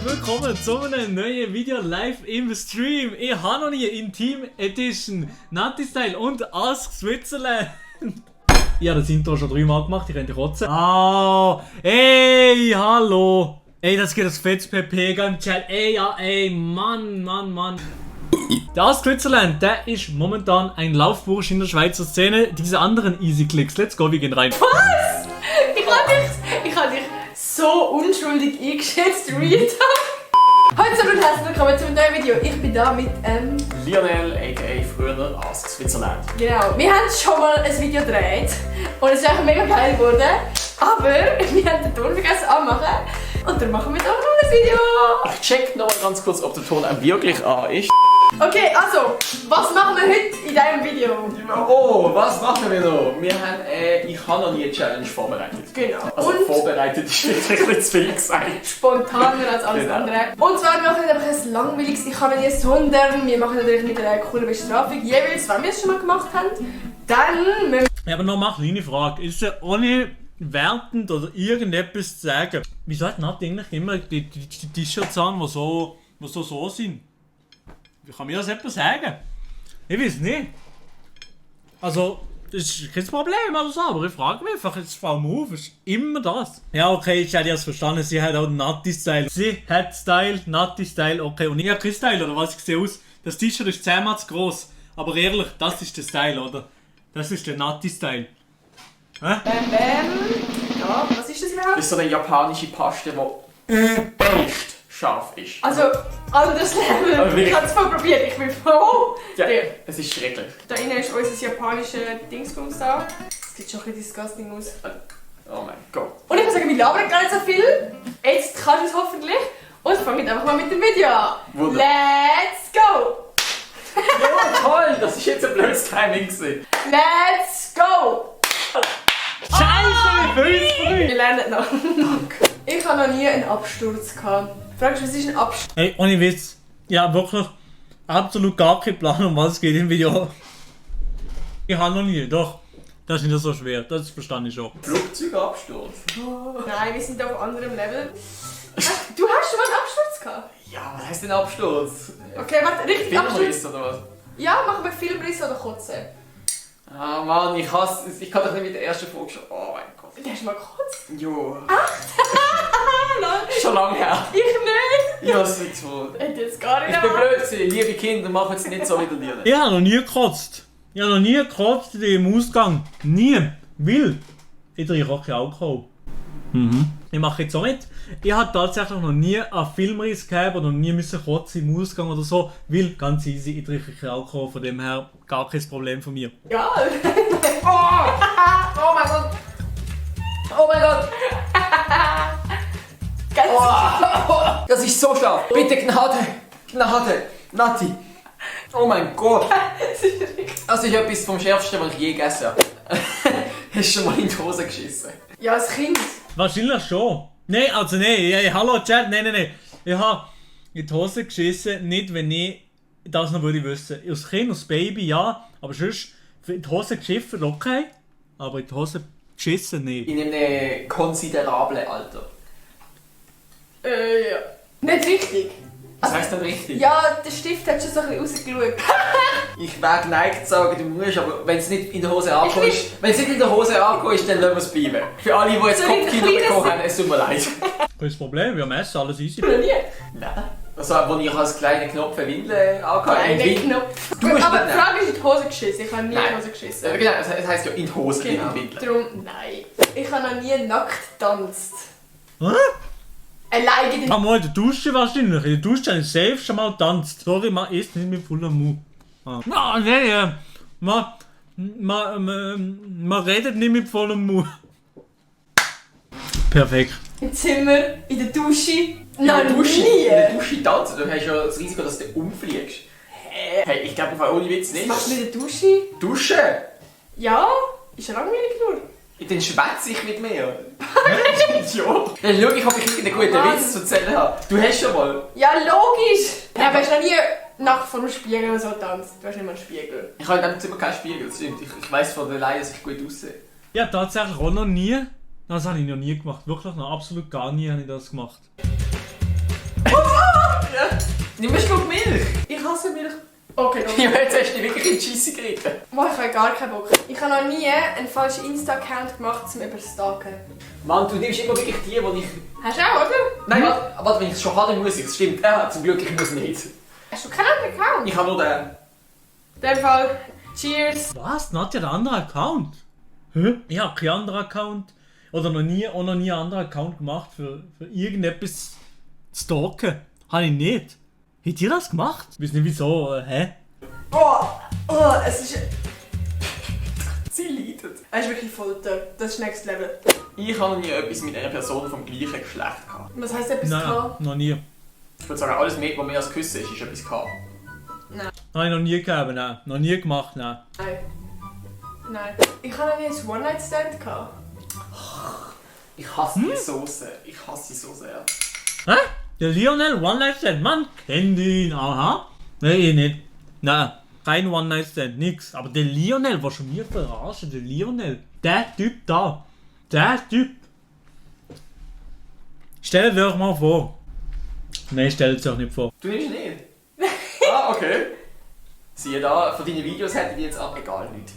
herzlich willkommen zu einem neuen Video live im Stream. Ich habe noch nie in Team Edition Nati Style und Ask Switzerland. Ich habe das Intro schon 3-mal gemacht, ich könnte kotzen. Oh, ey, hallo. Ey, das geht das fettes PP im Chat. Ey, ja, ey, Mann. Der Ask Switzerland, der ist momentan ein Laufbursch in der Schweizer Szene. Diese anderen Easy Clicks, let's go, wir gehen rein. Was? Ich hab dich so unschuldig eingeschätzt, Real Talk. Heute und herzlich willkommen zu einem neuen Video. Ich bin da mit Lionel, a.k.a. früher Ask Switzerland. Genau, wir haben schon mal ein Video gedreht und es ist eigentlich mega geil geworden. Aber wir haben den Ton vergessen anzumachen und dann machen wir doch noch ein Video. Ich check noch mal ganz kurz, ob der Ton auch wirklich an ist. Okay, also, was machen wir heute in diesem Video? Oh, was machen wir noch? Wir haben, ich habe noch nie eine Challenge vorbereitet. Genau. Also Und vorbereitet ist wirklich nicht zu viel gesagt. spontaner als alles Genau. andere. Und zwar wir machen wir einfach ein langweiliges Ich kann nicht, sondern wir machen natürlich mit einer coolen Bestrafung jeweils, wenn wir es schon mal gemacht haben. Dann müssen Ja, aber noch eine kleine Frage. Ist es ohne wertend oder irgendetwas zu sagen? Wieso hat Nati eigentlich immer die T-Shirts an, die so sind? Wie kann mir das jemand sagen? Ich weiß nicht. Also, das ist kein Problem oder so, aber ich frage mich einfach, jetzt Frau Move ist immer das. Ja, okay, ich hätte es verstanden, sie hat auch Nati-Style. Sie hat Style, Nati-Style, okay. Und ich habe keinen Style, oder was? Ich sehe aus, das T-Shirt ist 10-mal zu gross. Aber ehrlich, das ist der Style, oder? Das ist der Nati-Style. Hä? ja, was ist das überhaupt? Das ist so eine japanische Paste, die übelst scharf ist. Also, anderes Level. Aber wirklich? Ich habe es voll probiert, ich bin froh. Ja, Der- es ist schrecklich. Da innen ist unser japanischer Dingsbums da. Das sieht schon ein bisschen disgusting aus. Oh mein Gott. Und ich muss sagen, wir labern gar nicht so viel. Jetzt kannst du es hoffentlich. Und fangen einfach mal mit dem Video an. Wunderbar. Let's go! Ja, toll! Das ist jetzt ein blödes Timing gewesen. Let's go! Scheiße, wie Wir viel lernen noch. Ich habe noch nie einen Absturz gehabt. Fragst du, was ist ein Absturz? Hey, ohne Witz. Ja, wirklich absolut gar kein Plan, um was es geht im Video. Ich habe noch nie, doch. Das ist nicht so schwer, das verstehe ich schon. Flugzeugabsturz. Nein, wir sind auf anderem Level. Du hast schon mal einen Absturz gehabt? Ja, was heißt denn Absturz? Okay, warte, richtig Absturz? Filmriss oder was? Ja, machen wir Filmriss oder Kotzen. Ah Mann, ich hasse es. Ich kann doch nicht mit der ersten Folge schon. Oh mein Gott. Du hast mal gekotzt? Jo. Nein, Schon lange her. ich nicht. Ja, es ist so. Hätte jetzt gar nicht Ich bin erwartet. blöd gewesen. Liebe Kinder, machen es nicht so wie Lionel. Ich habe noch nie gekotzt. Ich habe noch nie gekotzt im Ausgang. Nie. Weil ich trinke auch keinen Alkohol. Ich mache jetzt auch mit. Ich habe tatsächlich noch nie einen Filmriss gehabt oder noch nie müssen kotzen im Ausgang oder so. Weil, ganz easy, ich trinke keinen Alkohol, von dem her gar kein Problem von mir. Ja. Oh mein Gott. Oh mein Gott. Ganz Oh, das ist so scharf. Bitte Gnade. Gnade. Nati. Oh mein Gott. Das ist etwas vom Schärfsten, was ich je gegessen habe. Hast du schon mal in die Hose geschissen? Ja, als Kind. Wahrscheinlich schon. Nein, also nein, ja, hallo Chat, nein. Ich habe in die Hose geschissen, nicht wenn ich das noch würde wissen. Als Kind, als Baby ja, aber sonst in die Hose geschiffen, okay, aber in die Hose geschissen nicht. In einem konsiderablen Alter. Ja. Nicht richtig. Was heisst denn richtig? Ja, der Stift hat schon so ein bisschen rausgeschaut. Ich wäre geneigt zu sagen, du musst, aber wenn es nicht in der Hose angekommen ist, wenn es nicht in der Hose angekommen ist, dann lassen wir es bleiben. Für alle, die jetzt Soll ich Kopfkino ein kleines- bekommen haben, es tut mir leid. Kein Problem, wir messen, alles easy. Noch nie. Nein. Also, als ich als kleiner Knopf eine Windel angehört Kleiner Knopf. Du musst Aber nicht die Frage ist in die Hose geschissen. Ich habe nie in die Nein. Hose geschissen. Genau, es heisst ja in die Hose, Genau. nicht in die Windel. Darum, nein. Ich habe noch nie nackt getanzt. Hä? Alleine in den... Mal in der Dusche wahrscheinlich. In der Dusche habe ich safe schon mal getanzt. Sorry, man isst nicht mit voller Mund. Ah, nein, man redet nicht mit vollem Mund. Perfekt. Im Zimmer, in der Dusche. In der Noch Dusche, nie. in der Dusche tanzen, du hast ja das Risiko, dass du umfliegst. Hey, ich glaube, ohne Witz Was nicht. machst du in der Dusche? Duschen! Ja, ist ja langweilig nur. Dann schwätze ich mit mir. Ja. Dann schau ich, ob ich irgendeinen guten Mann. Witz zu erzählen habe. Du hast schon mal. Ja, logisch. Ja, aber hast du noch nie nackt vor dem Spiegel oder so getanzt? Du hast nicht mal einen Spiegel. Ich habe in diesem Zimmer keinen Spiegel, das stimmt. Ich weiss von der Leihe, dass ich gut aussehe. Ja, tatsächlich auch noch nie. Das habe ich noch nie gemacht. Wirklich noch absolut gar nie habe ich das gemacht. Ja. Nimm einen Schluck Milch. Ich hasse Milch. Okay, Ja, jetzt hast du dich wirklich in die Scheisse geritten. Boah, ich habe gar keinen Bock. Ich habe noch nie einen falschen Insta-Account gemacht, um überstalken. Mann, du nimmst immer wirklich die ich... Hast du auch, oder? Nein, warte, wenn ich es schon habe, dann muss ich. Das stimmt. Ja, zum Glück, ich muss nicht. Hast du keinen anderen Account? Ich habe nur den. In dem Fall, cheers. Was? Nadja hat einen anderen Account? Hä? Ich habe keinen anderen Account. Oder noch nie einen anderen Account gemacht für irgendetwas zu stalken. Habe ich nicht. Habt ihr das gemacht? Ich weiß nicht wieso, hä? Boah, oh, es ist... Sie leidet. Es ist wirklich Folter. Das ist Next Level. Ich habe noch nie etwas mit einer Person vom gleichen Geschlecht gehabt. Was heisst etwas Nein, gehabt? noch nie. Ich würde sagen, alles mehr, was mehr als Küssen ist etwas gehabt. Habe ich noch nie gegeben, nein. Noch nie gemacht, nein. Nein. Nein. Ich habe noch nie einen One-Night-Stand gehabt. Ich hasse die Soße. Ich hasse sie so sehr. Hä? Der Lionel One-Night-Stand, Mann, kennt ihn, aha. Nein, ich nicht. Nein, kein One-Night-Stand, nix. Aber der Lionel, was schon mir verarschen, der Lionel. Der Typ da. Der Typ. Stellt euch mal vor. Nein, stellt es euch nicht vor. Du nimmst nicht? Ah, okay. Siehe da, von deinen Videos hätte ich jetzt auch egal nicht.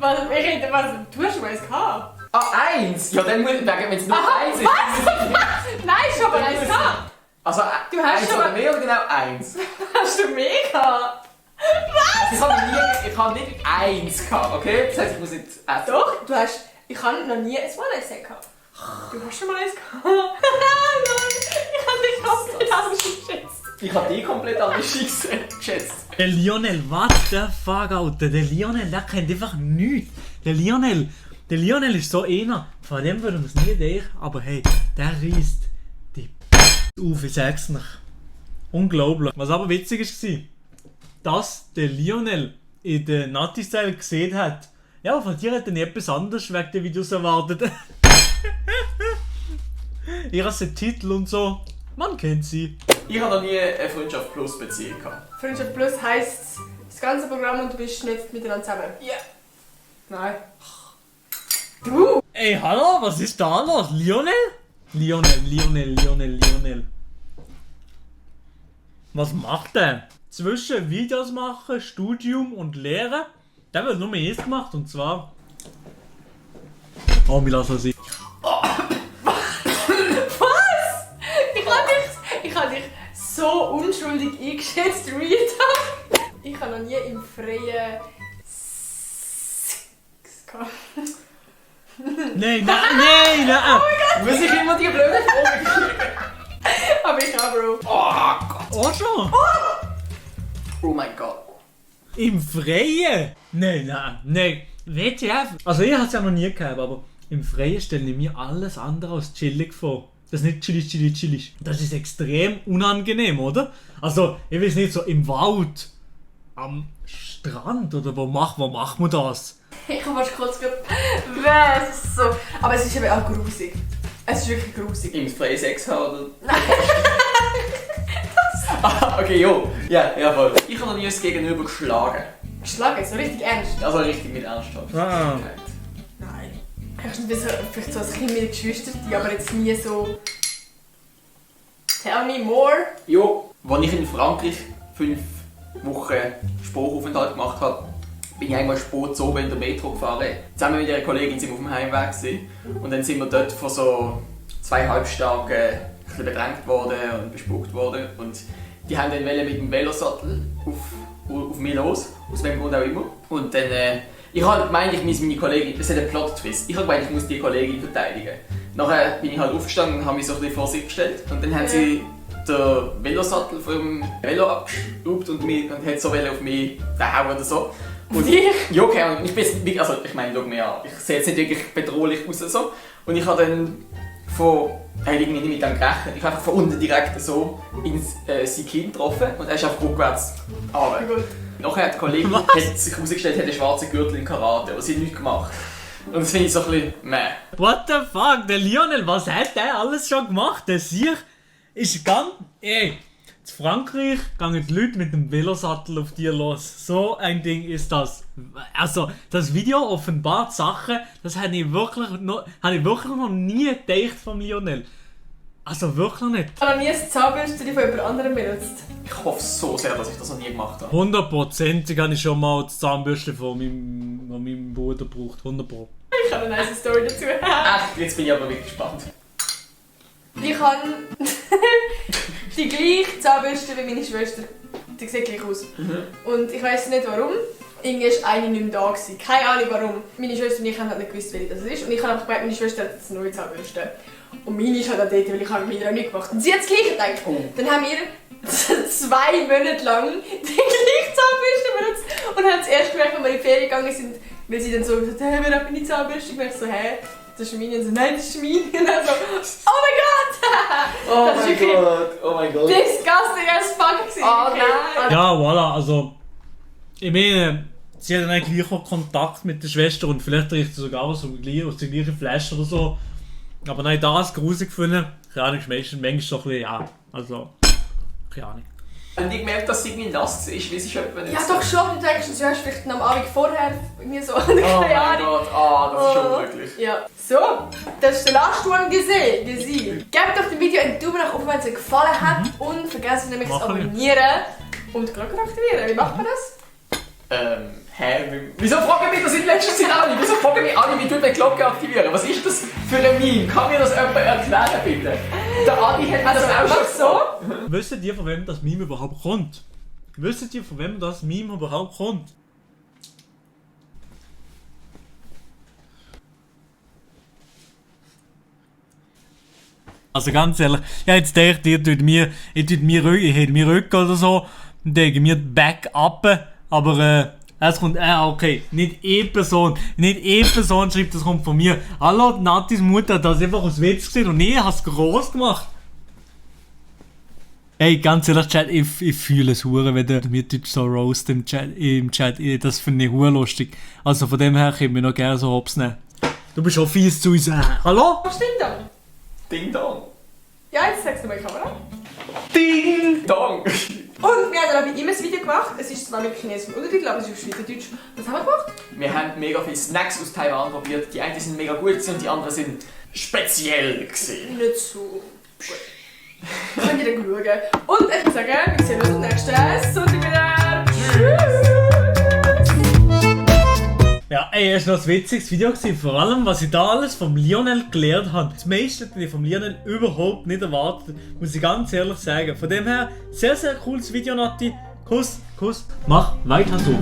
Was? Wir reden, was? Du hast schon mal eins gehabt. Ah, 1! Ja, dann muss ich sagen, wenn es nur 1 ist. Nein, schon mal eins gehabt. Also, Du hast 1 schon oder mal- mehr oder genau 1? Hast du mehr gehabt? Ich habe nicht 1 gehabt, okay? Das heisst, ich muss nicht essen. Doch, du hast... Ich habe noch nie ein One-Night-Stand gehabt. Du hast schon mal eins gehabt. Nein, ich habe dich komplett anders geschätzt. Ich habe die komplett anders geschätzt. Der Lionel, what the fuck, Alter? Der Lionel, der kennt einfach nichts. Der Lionel ist so einer, von dem würde man es nie denken, aber hey, der reißt die auf, ich sag's nicht. Unglaublich. Was aber witzig war, dass der Lionel in der Nati-Style gesehen hat, ja, von dir hat er nie etwas anderes wegen der Videos erwartet. Ihr habt den Titel und so, man kennt sie. Ich habe noch nie eine Freundschaft plus Beziehung gehabt. Freundschaft Plus heisst das ganze Programm und du bist nicht miteinander zusammen. Ja. Nein. Du? Ey, hallo, was ist da los? Lionel? Lionel. Was macht der? Zwischen Videos machen, Studium und Lehre, der wird nur eins gemacht und zwar... Oh, wir lassen sie. Ich habe dich so unschuldig eingeschätzt, Real Talk. Ich habe noch nie im Freien Sex gehabt. Nein. Muss ich immer die blöde Frage kriegen? Aber ich auch, Bro. Oh Gott. Oh schon? Oh mein Gott. Im Freien? Nein. WTF? Also ich habe es ja noch nie gehabt, aber im Freien stelle ich mir alles andere als chillig vor. Das ist nicht chillig. Das ist extrem unangenehm, oder? Also, ich weiß nicht, so im Wald, am Strand oder wo macht man das? Ich habe fast kurz gedacht, es ist so. Aber es ist eben auch grusig. Es ist wirklich grusig. Im freien Sex haben oder? Nein. Okay, jo. Ja, voll. Ich habe noch nie das Gegenüber geschlagen. Geschlagen, so richtig ernst. Also richtig mit Ernsthaft. Ah. Nein. Höchstens vielleicht so als Kind mit den Geschwistern, aber jetzt nie so. Tell me more. Jo, als ich in Frankreich 5 Wochen Sprachaufenthalt gemacht habe, bin ich einmal spät oben in der Metro gefahren. Zusammen mit einer Kollegin sind wir auf dem Heimweg gewesen. Und dann sind wir dort von so 2 Halbstarken ein bisschen bedrängt worden und bespuckt worden. Und die haben dann mit dem Velosattel auf mich los, aus welchem Grund auch immer. Und dann, ich habe gemeint, ich muss meine Kollegin, das ist ein Plot-Twist, ich habe gemeint, ich muss die Kollegin verteidigen. Nachher bin ich halt aufgestanden und habe mich so ein bisschen vor sie gestellt. Und dann haben sie den Velosattel vom Velo abgeschraubt und hat so auf mich hauen oder so. Und dich? ja, okay, und ich bin, also ich meine, schau mir an, ich sehe jetzt nicht wirklich bedrohlich aus oder so. Und ich habe dann irgendwie nicht mit dem gerechnet, ich habe einfach von unten direkt so in sein Kinn getroffen und er ist einfach rückwärts runter. Gut. Nachher hat die Kollegin hat sich herausgestellt, hat einen schwarzen Gürtel in Karate, aber sie hat nichts gemacht. Und das finde ich so ein bisschen meh. What the fuck, der Lionel, was hat der alles schon gemacht? Der Sieg ist ganz... Ey, in Frankreich gehen die Leute mit dem Velosattel auf dir los. So ein Ding ist das. Also, das Video offenbart Sachen, das habe ich wirklich noch nie gedacht vom Lionel. Also wirklich nicht. Ich habe noch nie ein Zahnbürstchen von jemand anderem benutzt. Ich hoffe so sehr, dass ich das noch nie gemacht habe. 100%ig habe ich schon mal das Zahnbürstchen von meinem Bruder gebraucht. 100%. Ich habe eine nice Story dazu. Echt? Jetzt bin ich aber wirklich gespannt. Ich habe die gleiche Zahnbürste wie meine Schwester. Die sieht gleich aus. Und ich weiss nicht warum. Irgendwie war eine nicht mehr da. Keine Ahnung warum. Meine Schwester und ich haben halt nicht gewusst, welche das ist. Und ich habe einfach gemerkt, meine Schwester hat jetzt eine neue Zahnbürste. Und meine ist halt auch dort, weil ich habe mit ihr auch nicht gemacht. Und sie hat das Gleiche gedacht. Oh. Dann haben wir 2 Monate lang die gleiche Zahnbürste benutzt. Und haben es erst gemerkt, als wir in die Ferien gegangen sind, weil sie dann so gesagt haben, wer hat meine Zahnbürste? Und ich so, hä? Das ist meine. Und so, nein, das ist meine. Und dann so, oh mein Gott! Oh Das ist mein wirklich Gott, oh mein Gott. disgusting as fuck gewesen. Oh Nein. Ja, voilà, also. Ich meine, sie hat dann eigentlich auch Kontakt mit der Schwester und vielleicht riecht sie sogar aus der gleichen Flasche oder so. Aber nein, das gruselig gefunden. Keine Ahnung, manchmal so ein bisschen, ja. Also, keine Ahnung. Und ich gemerkt, dass es irgendwie nass ist, wie es ist etwa nicht Ja, so. doch schon. Du denkst, du hast vielleicht am Abend vorher irgendwie so. Oh Keine mein Ahnung. Gott, das ist unmöglich. Ja. So, das ist der letzte One gesehen. Gebt doch dem Video einen Daumen nach oben, wenn es euch gefallen hat. Und vergesst nämlich zu Machen wir. abonnieren und die Glocke aktivieren. Wie macht man das? Wieso fragen mich das in letzter Zeit alle? Wieso fragen mich alle, wie du die Glocke aktivieren? Was ist das für ein Meme? Kann mir das jemand erklären, bitte? Der Adi hat mir das auch schon so. Wisst ihr, von wem das Meme überhaupt kommt? Wisst ihr, von wem das Meme überhaupt kommt? Also ganz ehrlich, ja, jetzt denkt ihr, ich hätte mir Rücken oder so, und denke mir back up, aber es kommt, okay, nicht eine Person schreibt, das kommt von mir. Hallo, Natis Mutter hat das einfach aus Witz gesehen und ich habe es groß gemacht. Ey, ganz ehrlich, Chat, ich fühle es hure, wenn der mir so roast im Chat, das finde ich hure lustig. Also von dem her können wir noch gerne so hops nehmen. Du bist auch fies zu uns. Hallo? Was stimmt dann? Ding Dong. Ja, jetzt sagst du mal in die Kamera. Ding Dong. Und wir haben dann bei ihm ein Video gemacht. Es ist zwar mit chinesischem Untertitel, aber es ist auf Schweizerdeutsch. Was haben wir gemacht? Wir haben mega viele Snacks aus Taiwan probiert. Die einen sind mega gut und die anderen sind speziell gewesen. Nicht so gut. Könnt ihr dann schauen. Und ich würde sagen, wir sehen uns am nächsten Sonntag wieder. Tschüss! Ja, ey, es war noch ein witziges Video gewesen. Vor allem, was ich da alles vom Lionel gelernt habe. Das meiste hätte ich vom Lionel überhaupt nicht erwartet, muss ich ganz ehrlich sagen. Von dem her, sehr, sehr cooles Video, Nati. Kuss, mach weiter so.